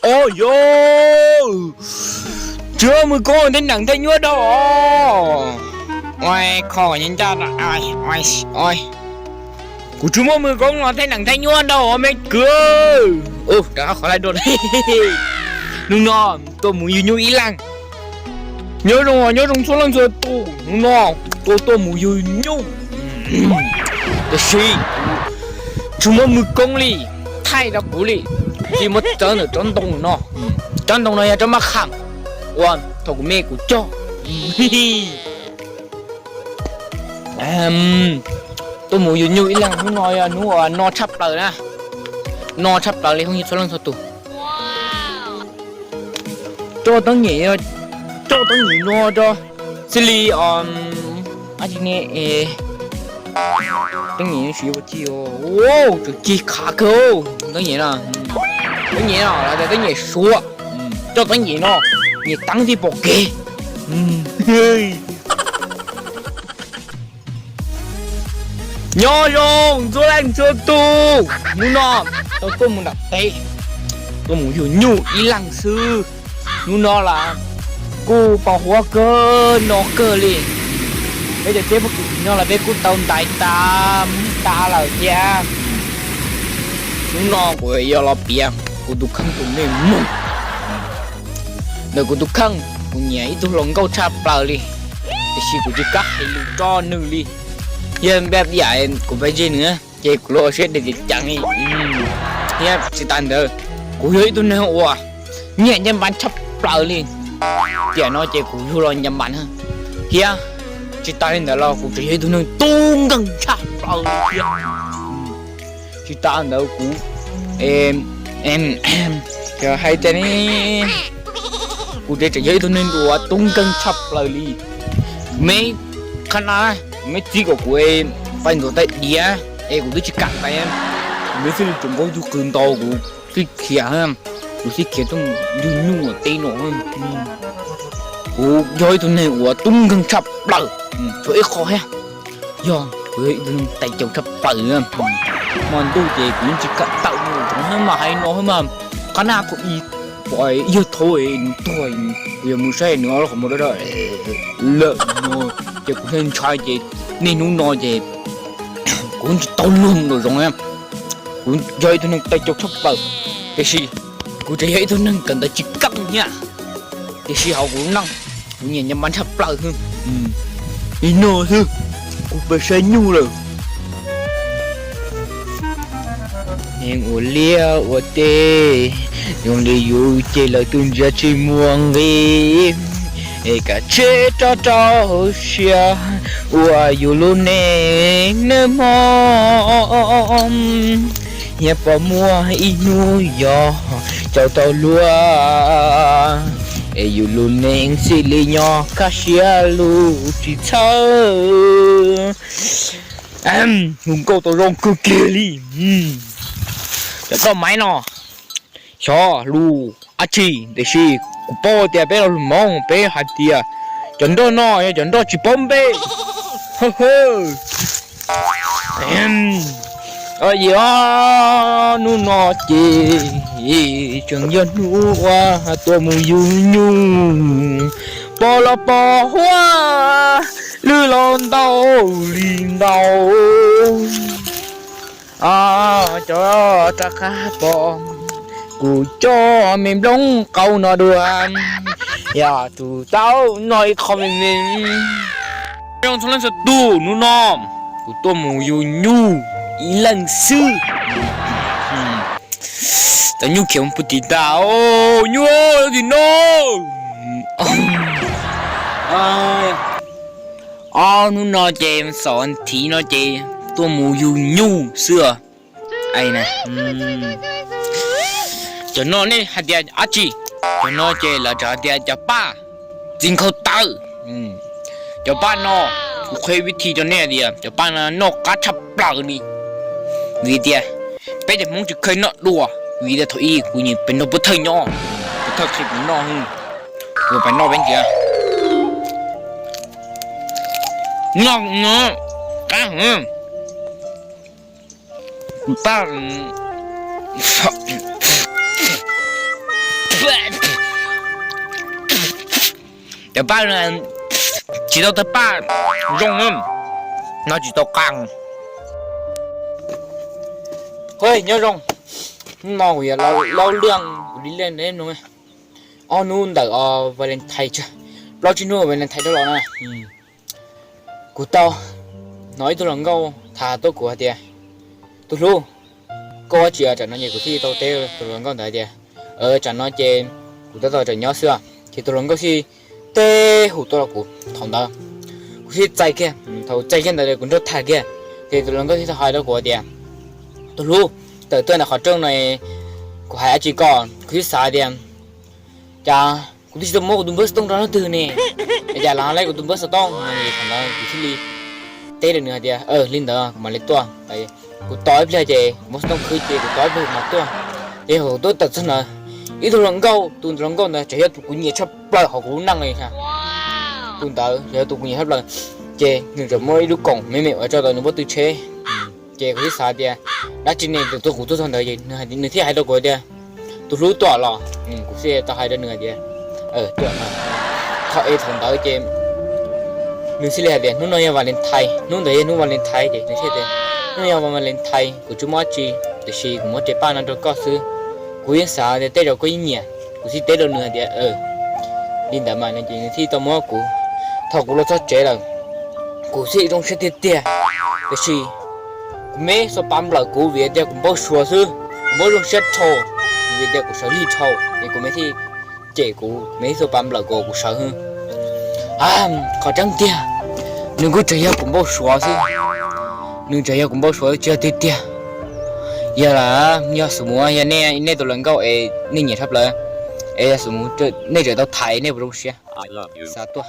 Oj yog, tsis muaj mws koob thiab nees thiab nyuaj dau os. Oj, kho nyob ncaj, kuv tsis muaj mws koob los thiab nees thiab nyuaj dau os me kwv. Rov qab qhov laij dua. Hnub no tuaj mus yug nyuj ib leeg. Nyob zoo, nyob zoo txhua leej txhua tus, hnub no tuaj, tuaj mus yug nyuj. Tiam sis tsis muaj mws koob li, thaij rau kuv li. Tsis muab txawb ntawm tsob ntoo no. Tsob ntoo no yog tsob maj kham uas thaum kuv me kuv cog. Tuaj mus yug nyuj ib leeg, hnub no yog hnub uas no tshaj plaws na. No tshaj plaws li, hoob yug txhua leej txhua tus. Coj teeb nyem, coj teeb nyem no rau xij li, ab tsi ne, teeb nyem siv ua ci, tseem ci khav kawg teeb nyem no. Teeb nyem no lawv tias teeb nyem suav. Coj teeb nyem no, nyem teeb thiaj pom kev. Nyob zoo txhua leej txhua tus, hnub no tau tuaj mus nram teb, tuaj mus yug nyuj ib leeg xwb. Hnub no las kuj pos huab kawg no kawg li. Peb cov teb pob kws tim no los peb kuj tau ntais tas tas lawm thiab. Hnub no kuv yuav los piav kuv tus kheej tus me moog. Ntawm kuv tus kheej, kuv nyiam ib tug hluas nkauj tshaj plaws li, tiam sis kuv tsis kam hais lus rau nws li. Yog npaj yam kuv pab zej nws ces kuv los ua siab deev ceev ceev li. Thiab tsis tas ntawd, kuv yog ib tug neeg uas nyiam ncaj npab tshaj plaws li. Tiam no ces kuv yug los ncaj npab thiab. Tsis tas li ntawd los kuv tseem yog ib tug neeg tub nkeeg tshaj plaws li thiab. Tsis tas ntawd kuv, hais tias ne, kuv tseem yog ib tug neeg uas tub nkeeg tshaj plaws li. Kuv me qhab na, kuv me txiv kom kuv pais ntxuav tais diav es kuv twb tsis kam tais. Kuv me xij li tseem nkaub tug qws ntaus kuv xij khiav, kuv xij khiav tuaj yug nyuj teb no. Kuv yog ib tug neeg uas tub nkeeg tshaj plaws, tshuav ib qho thiab, yog kuv yog ib tug neeg tais caus tshaj plaws. Hmo ntuj ces kuv yeej tsis kam tawm mus tsoov thiab mas hais no thiab mas, qhab na thaum ub pom yawg thaud nws tuag, kuv yuav mus saib nws ob lub qhov muag dawb dawb lawm no, ces kuv thiaj ntshai ces niaj hnub no ces kuv tsis tau luag mus nraum zoov. Kuv yog ib tug neeg tais caus tshaj plaws, tiam sis kuv tseem yog ib tug neeg kawm ntawv tsis keej thiab. Tiam sis hauv kuv lub neej, kuv nyiam ncaj npab tshaj plaws xwb. Ib no xwb, kuv pais saib nyuj lawm. Neeg ua liaj ua teb, zoo li yus ces lawv tus ntsia tsis muaj nqis. Es kav tsij rau rau siab ua yus lub neej nawb mog. Yog pom muaj ib hnub yog caum tau luag, es yus lub neej xij li nyob kaj siab lug tsis txhawj. Hu nkauj tau zoo kawg kiag li. Cov toj maiv no, xyov lus dab tsi, tiam sis kuv paub tias peb los lus Hmoob peb hais tias cov nroj no yog cov nroj tsis paub npe. Yog hnub no ces tseem yog hnub uas tuaj mus yug nyuj, pom los pom huab, lwj los ntau li ntau. Cov rov qab pom kuv cov me nplooj qaub no dua, yog tus tau no ib qho me me. Zoo txhua leej txhua tus, hnub no kuv tuaj mus yug nyuj ib leeg xwb. Cov nyuj khiav mus puag tim tas, nyuj tim no. Ob hnub no ces xaum thiv no ces tuaj mus yug nyuj xwb. Cov no nej hais tias dab tsi? Cov no ces lawv txawm hais tias cov paj txiv nkhaus taw. Cov paj no, kuv qhia vib thi rau nej tias cov paj no noj qab tshaj plaws li. Vim tias peb cov Hmoob tsis kheev noj dua, vim tias thaum ub kuv nyiam pem nrog pov thawj nyob, pov thawj qhia kuv noj, kuv pem noj peb ntsia. Noj no qab heev. Kuv paj, Cov paj tsis tau tawg paj zoo, no tsis tau qas. Hej, nyob zoo, hnub no kuv yog Laub Liaj, kuv li liaj ne mloog. Ob hnub ntawm os Valentine tsawg, plaub tsib hnub Valentine rau los na. Kuv tau hnov ib tug hluas nkauj tham tuaj kuv hais tias, tus hlub, koj ua tsi tsam no? Ces kuv thiaj tau teb tus hluas nkauj ntawd tias, tsam no ces kuv tab tom tseem nyob xwb. Ces tus hluas nkauj thiaj teb hum tuaj rau kuv thaum ntawd. Kuv thiaj txais kiag, thaum txais kiag ntawd kuv nrog tham kiag, ces tus hluas nkauj thiaj tau hais rau kuv tias, tus hlub, tawm tuaj ntawm qhov rooj no, kuv hais dab tsi koj? Kuv thiaj xav tias, cas kuv twb tsis tau muab kuv tus npawb xov tooj rau leej twg ne, cas los hais kuv tus npawb xov tooj no? Thaum ntawd kuv thiaj li teb rau nws hais tias, li ntawd kuv mam li tuaj. Kuv tos ib pliag ces kuv muab xov tooj khwb ces kuv tos ib pliag kuv mam tuaj. Ces thaum tuaj tawm txog ntawd, ib tug hluas nkauj, tus hluas nkauj ntawd tseem yog tus kuv nyiam tshaj plaws hauv kuv lub neej li. Tus ntawd yog tus kuv nyiam tshaj plaws, ces nws tseem muaj ib lub koom me me ua rau ntawm nws pob tw tsheb. Ces kuv thiaj xav tias, dab tsi ne? Thaum kuv tuaj txog ntawd ces nws thiaj hais rau kuv tias, tus hlub, tuaj los? Kuv thiaj tau hais rau nws hais tias, tuaj. Thaum es thaum ntawd ces nws thiaj li hais tias, hnub no yog Valentine, hnub ntawd yog hnub Valentine. Ces nws thiaj tias, hnub no yog Valentine, kuv tsis muaj dab tsi, tiam sis kuv muab tes paj no rau koj xwb. Kuv yeej xav tias tej zaum koj yeej nyiam. Kuv thiaj teb rau nws hais tias, li ntawd mas. Ces nws thiaj tau muab kuv. Thaum kuv los txog tsev lawm, kuv thiaj zoo siab tiag tiag, tiam sis kuv me xuas pas nplawm kuv vim tias kuv npau suav xwb, kuv npau zoo siab dhau, vim tias kuv sawv lig dhau es kuv me thiaj cem kuv, me thiaj xuas pas nplawm kuv, kuv sawv xwb. Qhov tseeb tiag, nws kuj tseem yog kuv npau suav xwb. Nws tseem yog kuv npau suav tsis yog tiag tiag. Yog lawm, yog xum ua yog nej, nej tus hluas nkauj es nej nyiam tshaj plaws es yog xum nej tseem tau thaiv nej puas zoo siab? Xav tuaj.